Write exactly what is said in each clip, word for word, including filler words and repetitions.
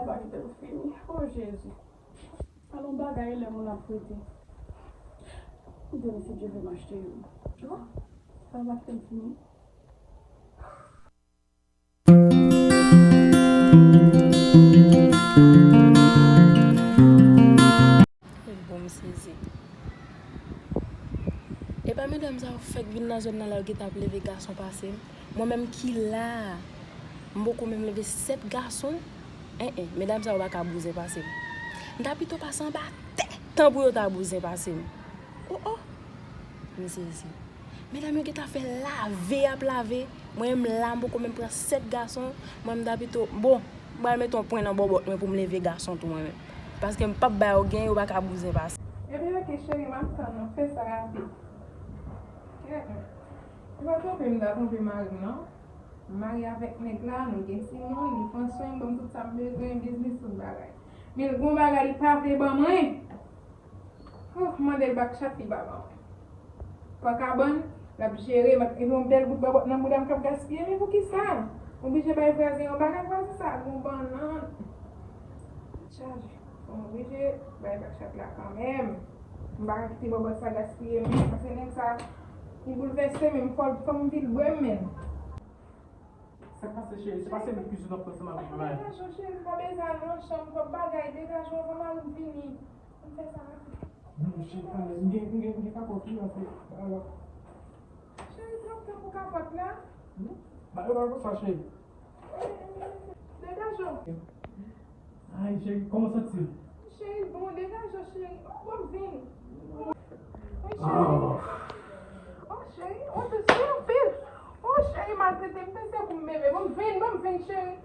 Pa kite m fini. O Jezi. Alon bagay lè moun ap rete. Kite m si Dye vle m achte youn. Non, sa pa kite m fini. Bon, m sezi. Epa medam sa yo fèk vin nan zòn nan la yo gentan ap leve gason pase m. Mwen menm ki la a, m poko menm leve sèt gason. En en, medam sa yo pa ka bouzen pase m. M ta pito pase anba tè tan pou yo ta bouzen pase m. O o! M sezi. Medam yo gentan fè lave y ap lave. Mwen menm la, m poko menm pran sèt gason. Mwen m ta pito, bon, m pral mete yon pwen nan bòbòt mwen pou m leve gason tou mwen menm. Paske m p ap ba yo gen, yo pa ka bouzen pase. Ebyen oke cheri, m ap tann ou. Fè sa rapid. Ou pa twonpe m, ta twonpe mari m non. M marye avèk nèg la, nou gen timoun, li pran swen m, ban m tout sa m bezwen, biznis, tout bagay. Men l gon bagay li pa vle ban mwen. Oh, m mande l bak chat, li pa ban mwen. Pran kabann, l ap jere m, epi yon bèl bout bòbòt nan bouda m k ap gaspiye, men poukisa? M oblije bay vwazen yon bagay, vwazen sa a gon bannann. Chaje. Bon, m oblije bay bak chat la kanmenm. M pa ka kite bòbòt sa gaspiye menm, paske nèg sa, li boulvèse menm, fò, fò m vin bwè m menm. Sa k pase, cheri? Se pa se men kizin w ap pran ansanm avèk mari. Degaje w, cheri, m pa bezwen al nan chanm, twòp bagay, degaje w anvan mari m vini. Ann fè sa rapid. Non, cheri, ale, m gen, m gen, m gen kapòt wi, antre, ala. Cheri, pran tan pou kapòt la. Non, bagay pa konsa, cheri. Degaje w. Ay, cheri, kòman w santi w? Cheri, bon, degaje w, cheri. Oh, bon, m vin. Wi, cheri. Oh, cheri, ou te sou anpil. Oh, cheri, maltrete m, pese pou m bebe. Bon, m vin, bon, m vin, cheri.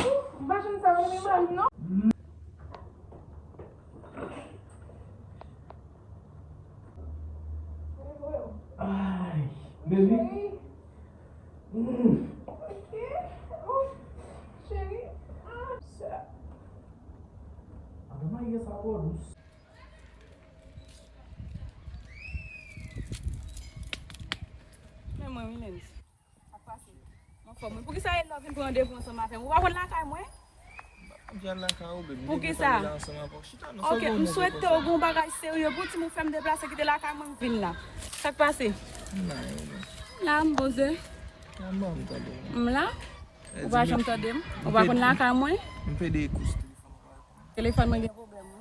Ou, m pa janm sa, renmen mari m, non. Ay, baby. Cheri. Mm. Ok. Oh, cheri. Ah, sa. Ave mayi sa twò dous. Men mwen, wi, Lens. Sa k pase? M anfòm, wi. Poukisa Elnor vin pran randevou ansanm avè m? Ou pa konn lakay mwen? M ap vin lakay ou, baby. Poukisa? Chita, non, ok, m swete w gen yon bagay serye pou di m ou fè m deplase kite lakay mwen, m vin la. Sa k pase? M la, m poze. M la? Ou pa janm tande m? Ou pa konn lakay mwen? M pede kous telefòn mwen. Telefòn mwen gen pwoblèm, wi.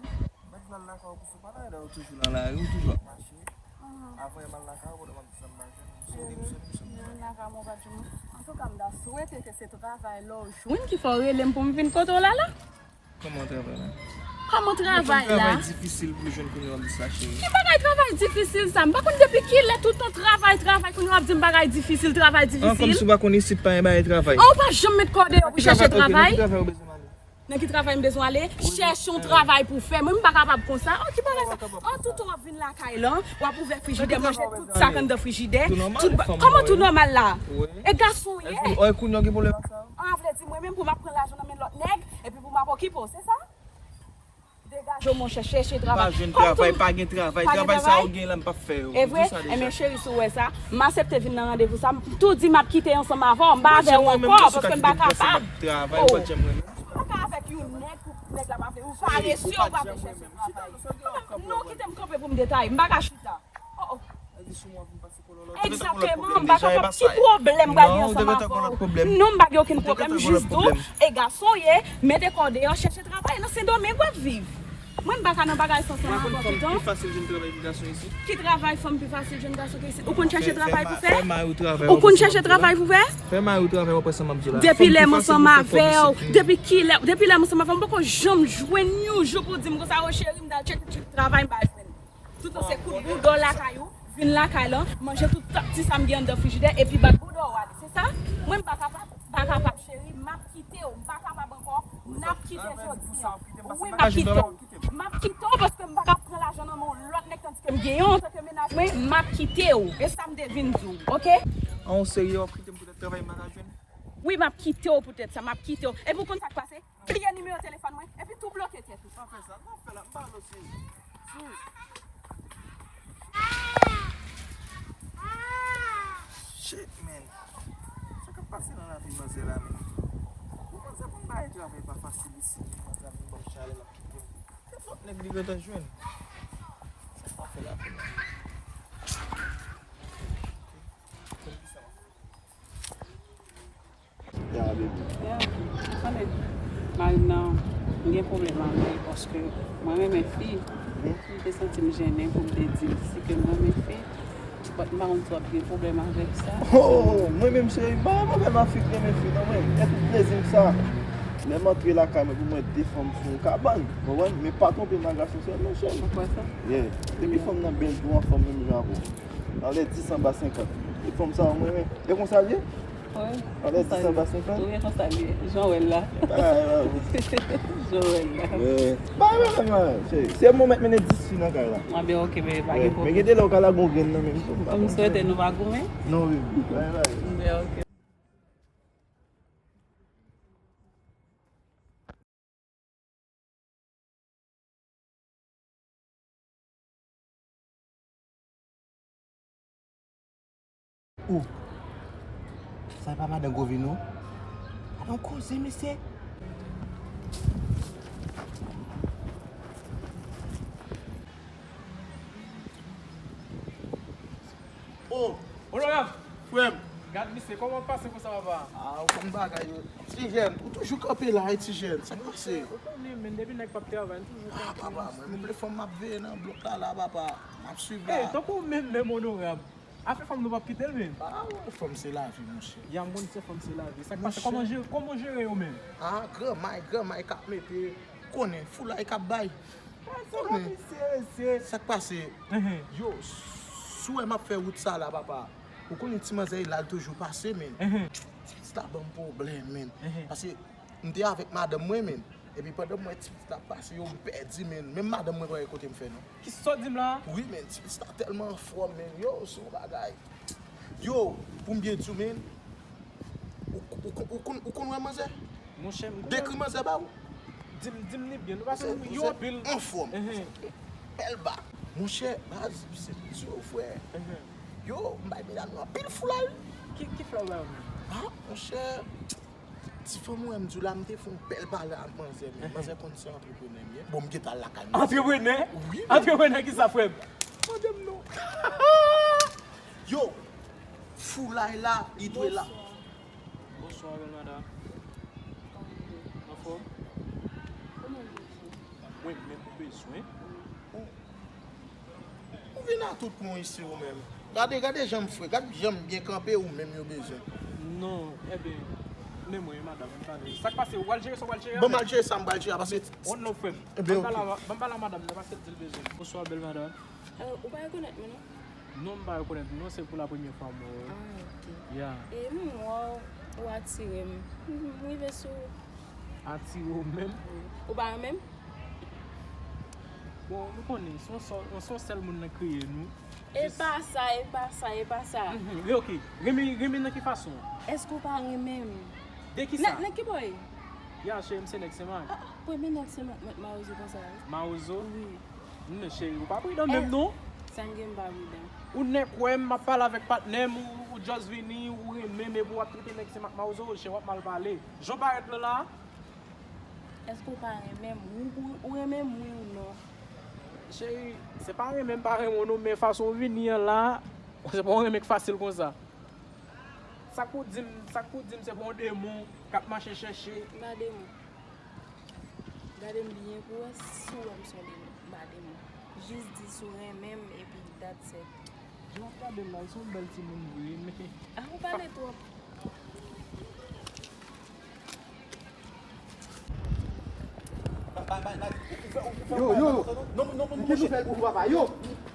Mèt la lakay ou pou fè bagay la, ou toujou nan lari, ou toujou ap mache. Avan m al lakay ou, pandan m ap di sa m pa jwenn, m swete, m swete, m swete. Antouka, m ta swete ke se travay la w jwenn ki fè w rele m pou m vin kote w la la. Kòman travay la? Kòman travay la? Travay difisil pou jwenn kounye w ap di sa, cheri. Ki bagay travay difisil sa? M pa konn depi kilè tout tan travay, travay, kounye w ap di m bagay difisil, travay difisil. An, kòmsi w pa konn isit pa gen bagay travay. An, ou pa janm met kò deyò pou chèche travay? Nan ki travay m bezwen ale? Chèche yon travay pou fè. Mwen, m pa kapab konsa. Oh, ki bagay sa? An, tout tan w ap vin lakay lan, w ap ouvè frijidè, manje tout sa k anndan frijidè. Tout ba-, kòman tou nòmal la? E gason w ye? An, vle di mwen menm pou m ap pran lajan nan men lòt nèg, epi pou m ap okipe w, se sa? Degaje w, monchè, chèche travay. Pa jwenn travay, pa gen travay. Travay sa ou gen la, m p ap fè yo. E vre? Enben, cheri, si w wè sa, m aksepte vin nan randevou sa. M tou di m ap kite ansanm avè w. M pa avè w ankò, paske m pa kapab. Travay, ou pa janm renmen. M pa ka avèk yon nèg pou nèg la pa vle. Ou parese, ou pa vle chèche travay. Non, kite m kanpe pou m detaye. M pa ka chita. Oh, oh. Egzakteman, m pa kapab. Ki pwoblèm m pral gen ansanm avè w? Non, m pa gen okenn pwoblèm. Jis di w, e gason w ye, mete kò w deyò, chèche travay. Nan Sendomeng w ap viv. Mwen, m pa ka nan bagay sa ansanm avè w tout tan. Ki travay fanm pi fasil jwenn gason ke isit? Ou konn chèche travay pou fè? Ou konn chèche travay pou fè? Fè mari w travay, w ap wè sa m ap di w la. Depi lè m ansanm avè w, depi kilè, depi lè m ansanm avè w, m poko janm jwenn yon jou pou di m konsa, o cheri, m t al tcheke travay, m pa jwenn. Tout tan se kout bouda w lakay ou, vin lakay lan, manje tout ti sa m gen anndan frijidè, epi bat bouda w ale. Se sa? Mwen, m pa kapab, m pa kapab, cheri, m ap kite w, m pa kapab ankò, n ap kite jodi a. Wi, m ap kite w. M ap kite w paske m pa ka pran lajan nan men yon lòt nèg, tandike m gen yon antanke mennaj mwen, m ap kite w. E sa m te vin di w, oke? An, w serye, w ap kite m poutèt travay m pa ka jwenn? Wi, m ap kite w poutèt sa, m ap kite w. Epi w konn sa k pase? Bliye nimewo telefòn mwen, epi tou bloke tèt ou. Pa fè sa, pa fè la, m pa vle w sezi. Sezi. Shit, man. Sa k ap pase nan lavi manzè la, menm? Ou panse pou m bay travay pa fasil isit? Nèg li gentan jwenn. Sa pa fè la pou mwen. Ya, baby. Ya, konnen, mari m nan, m gen pwoblèm avè l paske mwen renmen fi. M te santi m jennen pou m te di l si ke m renmen fi. But m pa konn si w ap gen pwoblèm avèk sa. Oh, mwen menm cheri, m pa gen pwoblèm ak fi k renmen fi non mwen. E tout plezi m sa. Lè m antre lakay mwen pou m wè de fanm sou yon kabann, w konprann? Men pa twonpe m ak gason sèl non cheri. Ou kwè sa? Yeah. Depi fanm nan bèl, gwo anfòm, menm jan avè w. Anlè dis anba senkant. E fanm sa mwen renmen. E konsa l ye? Wi. Anlè dis anba senkant? Wi, e konsa l ye. Jan w wè l la. Bagay la. Jan w wè l la. Bagay la, bagay la, cheri. Se mwen mèt mennen dis fi nan kay la. A ben, ok, bebe, pa gen pwoblèm. Men gen de lè w ka lage yon grenn nan men m tou, m pa konn. M swete nou pa goumen. Non, bebe. Bagay la. Ben, ok. Ou. Sa e pa madan Govi non? Gade yon koze, mesye. Oh, onorab, frè m. Gad misye, kòman w pase konsa, papa? Ah, ou konn bagay yo. Ti jèn, ou toujou kanpe la, wi, ti jèn. Sa k pase? Ou konnen, men depi nèg p ap travay, m toujou kanpe. Ah, papa, mwen, m vle fanm m ap veye nan blòk la, la, papa. M ap swiv la. Ey, tankou menm, menm onorab. Afè fanm nou p ap kite l, men. Ah, wi, fanm se lavi, monchè. Ya, m konn se fanm se lavi. Sa k pase? Kòman jere, kòman jere yo menm? Ah, granmay, granmay k ap mete, konnen, foulay k ap bay. Sa k pase? Yo, si w wè m ap fè wout sa la, papa, ou konnen ti manzè la, l toujou pase, men. Ti pitit la ban m pwoblèm, men. Paske m te avèk madanm mwen, men. Epi pandan m wè ti pitit la ap pase, yo, m pèdi, men. Menm madanm mwen pa gen kote m fè, non. Kisa w di m la? Wi, men, ti pitit la tèlman anfòm, men. Yo, se yon bagay. Yo, pou m byen di w, men. Ou, ou, ou, ou konn, ou konn wè manzè? Monchè, m konnen. Dekri manzè ba ou. Di m, di m li byen. Nou pa konn yo anpil. Anfòm. Bèl ba. Monchè, baz, se di w, frè. Yo, m bay medam yo anpil foulay. Ki, ki flè w ba yo menm? Ah, monchè, ti fanm ou wè m di w la, m te fè yon bèl pale ak manzè, men manzè konn se antreprenè m ye. Bon, m gentan al lakay manzè. Antreprenè? Wi, men. Antreprenè kisa, frè m? Mande m non. Yo, foulay la, li dwe la. Bonswa, bèl madanm. Anfòm? Mwen menm ou bezwen. Ou, ou vin a tout moun isi ou menm. Gade, gade jan m fre, gade jan m byen kanpe, ou menm yo bezwen. Non, ebyen, men mwen, madanm, m pale. Sa k pase, ou pral jere sa, ou pral jere avè l? Ban m al jere sa m pral jere a, paske. One love, frè m. Ebyen, ok. Ban m pale a, ban m pale a madanm nan, paske l di l bezwen m. Bonswa, bèl madanm. Eh, ou pa rekonèt mwen, non? Non, m pa rekonèt ou, non, se pou la premyè fwa m wè w. Ah, ok. Ya. E m wè w, ou atire m. M, m rive sou ou. Atire w menm? Wi. Ou pa renmen m? Bon, nou konnen, se yon sèl, se yon sèl moun nan kreye nou. E pa sa, e pa sa, e pa sa. Mhm, ok. Renmen, renmen nan ki fason? Èske w pa renmen m? De ki sa? Nan, nan ki bò e? Ya, cheri, m se nèg Senmak. Ah, ah, premye nèg Senmak mèt mawozo konsa, wi. Mawozo? Wi. Men cheri, ou pa pridan menm non. Sa m gen m pa pridan. Ou nèk wè m, m ap pale avèk patnè m, ou, ou just vini, ou renmen m, epi w ap trete nèg Senmak mawozo, cheri, w ap mal pale. Jan w parèt lan la. Èske w pa renmen m? Ou, ou, ou renmen m, wi ou non? Cheri, se pa renmen m pa renmen w non, men fason w vini an la, se pa yon renmen k fasil konsa. Sa k pou di m, sa k pou di m se pa yon demon k ap mache chèche. M pa demon. Gade m byen pou w wè si w wè m se yon demon. M pa demon. Jis di si w renmen m epi that's it. Jan w ap gade m la, w se yon bèl timoun vre, men. Ah, ou pale twòp. Yo, yo, yo. Non, non, non, non, monchè. Ki nouvèl pou papa? Yo.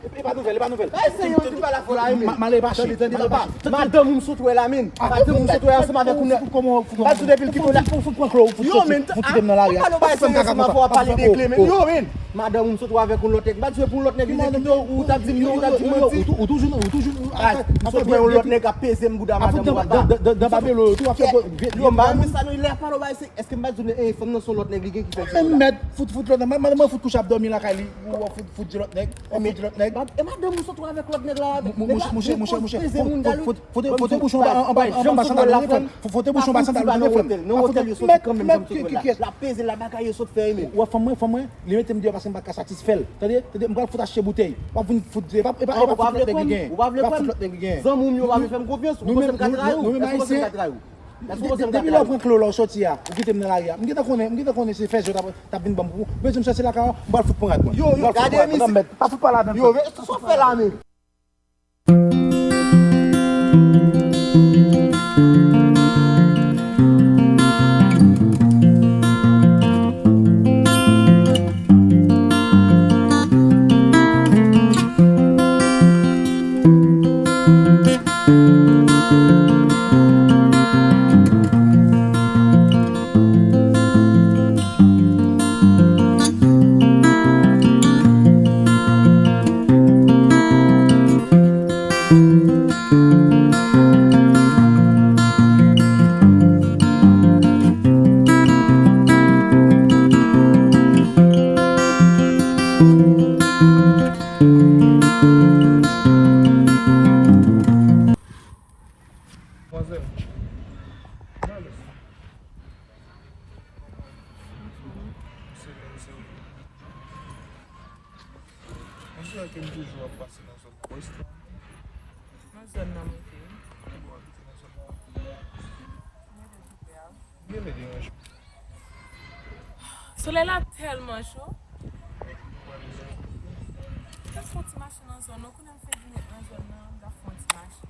E pa nouvèl, e pa nouvèl. Ay, se yo ki pale afò la, men. Ma-, malè pa chè. Tande, tande, papa. Madanm ou m sot wè la, men. Madanm ou m sot wè ansanm avèk yon nèg. Kòman ou fout kòman? Bat sou depi l kite w la. Fout pran klo, fout kite m nan lari. Yo, men. Ou kite m nan lari. Papa, nou bay serye ansanm avè w, pale de kle, men. Yo, men. Madanm ou m sot wè avèk yon lòt nèg. Bat sou pou yon lòt nèg, li te kite w, ou t ap di m, ou t ap di m manti. Ou toujou, ou toujou. M sot wè yon lòt nèg ap peze m bouda madanm ou apa. Dan babelo, tou ap fè. Yo, m pa renmen sa, non, lè ap pale, w bay se, èske m pa di w, eh, fanm nan se yon lòt nèg, li gen ki fè l. Menm mèt, fout, fout lòt nèg. Madanm mwen fout kouche ap dòmi lakay li. Ou fout, fout di lòt nèg. Ou fout di lòt nèg. E madanm ou sot wè avèk lòt nèg la. Monchè, monchè, monchè. Fote, fote, fote bouchon anba, anba, anba sandal ou, frè m. Fote bouchon anba sandal ou, frè m. Nan otèl yo sot kanmenm, janm sot wè la. La peze la bagay yo sot fè, men. Ou wè fanm mwen, fanm mwen, li mete m deyò. Paske m pa ka satisfè l. Tande, tande, m pral fout achte boutèy. W ap vin fout, e pa, e pa, e pa fout lòt nèg li genyen. Ou pa vle kwè m? Ou pa vle kwè m? Zanmi w yo, w pa vle fè m konfyans? Ou panse m ka trayi w? Èske w panse m ka trayi w? Èske w panse m ka trayi w? Depi lè w pran kle w la, w sòti a, ou kite m nan lari a. M gentan konnen, m gentan konnen se fè zye w t ap, t ap vin ban m. Ou bezwen m chèche lakay ou, m pral fout pran rad mwen. Yo, yo, gade misye. Pa fout pale avè m. Yo, men sa w fè la menm? Manzè, mwen se, mwen se, mwen se ke m toujou ap pase nan zòn nan. Wè, nan zòn nan, mwen te. Ou abite nan zòn nan? Mwen te koupe a. Gen lè deranj. Solèy la tèlman cho. Fè fon ti mache nan zòn nan. Kounye a m fin vin nan zòn nan, m ta fon ti mache.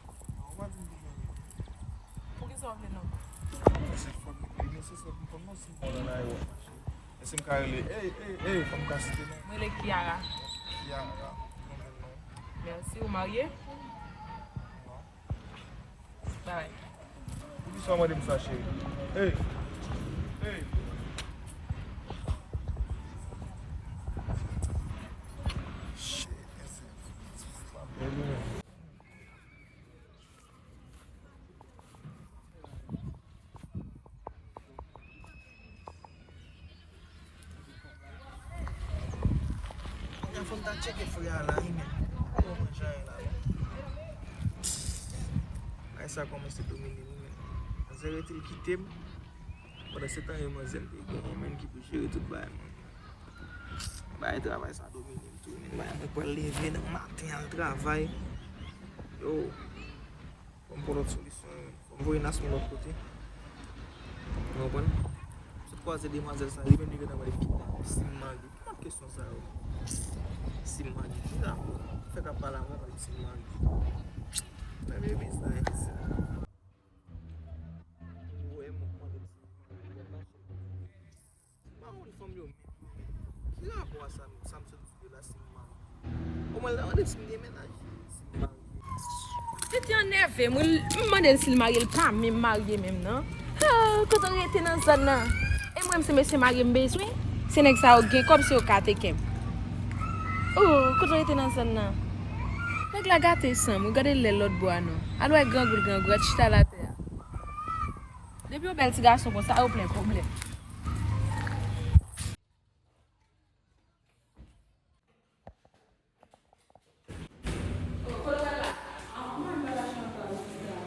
Poukisa w vle non? Se fò li nesesè pou m konn non si m pran nan la e w ap mache. Èske m ka rele, ey, ey, ey, fò m ka site non? Mwen rele Kiara. Kiara, non, non, non. Mèsi, ou marye? Non. Bye bye. Poukisa w mande m sa, cheri? Ey! Ey! Shit, that's it. Kounye a fò m ta tcheke frè a la, wi, men. Ou konprann jan ye la, wi. Bagay sa kòmanse domine m, wi, men. Manzè rete l kite m. Pandan se tan, e manzè m te genyen, menm ki pou jere tout bagay, mwen. Bagay travay sa domine m tou, men. Bagay mwen pral leve nan maten al travay. Yo. Fò m pran lòt solisyon, fò m voye Nas yon lòt kote. Ou konprann? M sot kwaze demwazèl sa, li menm li gentan mande m kidnapè, si m marye. Ki mòd kesyon sa yo? Si m marye, ki sa? Fè k ap pale avè w, mande m si m marye. Men bebe sa, e sa. Ou wè, m ap mande m si m marye. M pa konn fanm yo menm, yo menm. Ki rapò a sa menm? Sa m sot di yo la, si m marye? Omwen, l ta mande m si m gen mennaj, si m marye. Titi an nève m, wi. M mande l si l marye, l pa menm marye menm, non. Oh, kote w rete nan zòn nan? E mwen, m se mesye marye m bezwen. Se nèg sa yo gen kòb, se yo ka teke m. Oh, kote w rete nan zòn nan? Nèg la gate san m, wi, gade l lè lòt bò a, non. Al wè grangou l, grangou, ret chita l atè a. Depi yo bèl ti gason konsa, yo plen pwoblèm.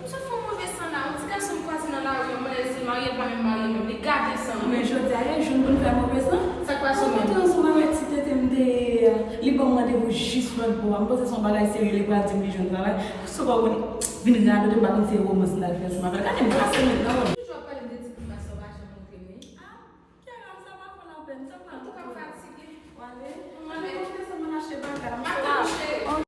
Ou sot fè yon move san la, yon ti gason m kwaze nan lari an, m mande l si l marye, l pa menm marye menm, li gate san m. Men jodi a, e jou n pou n fè move san. Sa k pase w menm? Ou kontan ansanm avèk ti tete m te ye a, li ban m randevou jis lòt bò a, m panse se yon bagay serye, li pral di m li jwenn travay. Sou pa w konn vin radote, m pa konn se romans m t al fè ansanm avè l. Gade m kase mentnan. Toujou ap pale m de ti koumas sa w pa janm montre m li. Ah, Kiara, sa pa fè lapèn, sa pa. Antouka, m fatige. W ale? M ale. Mwen desann, mwen achte bagay. M ap tann ou, cheri.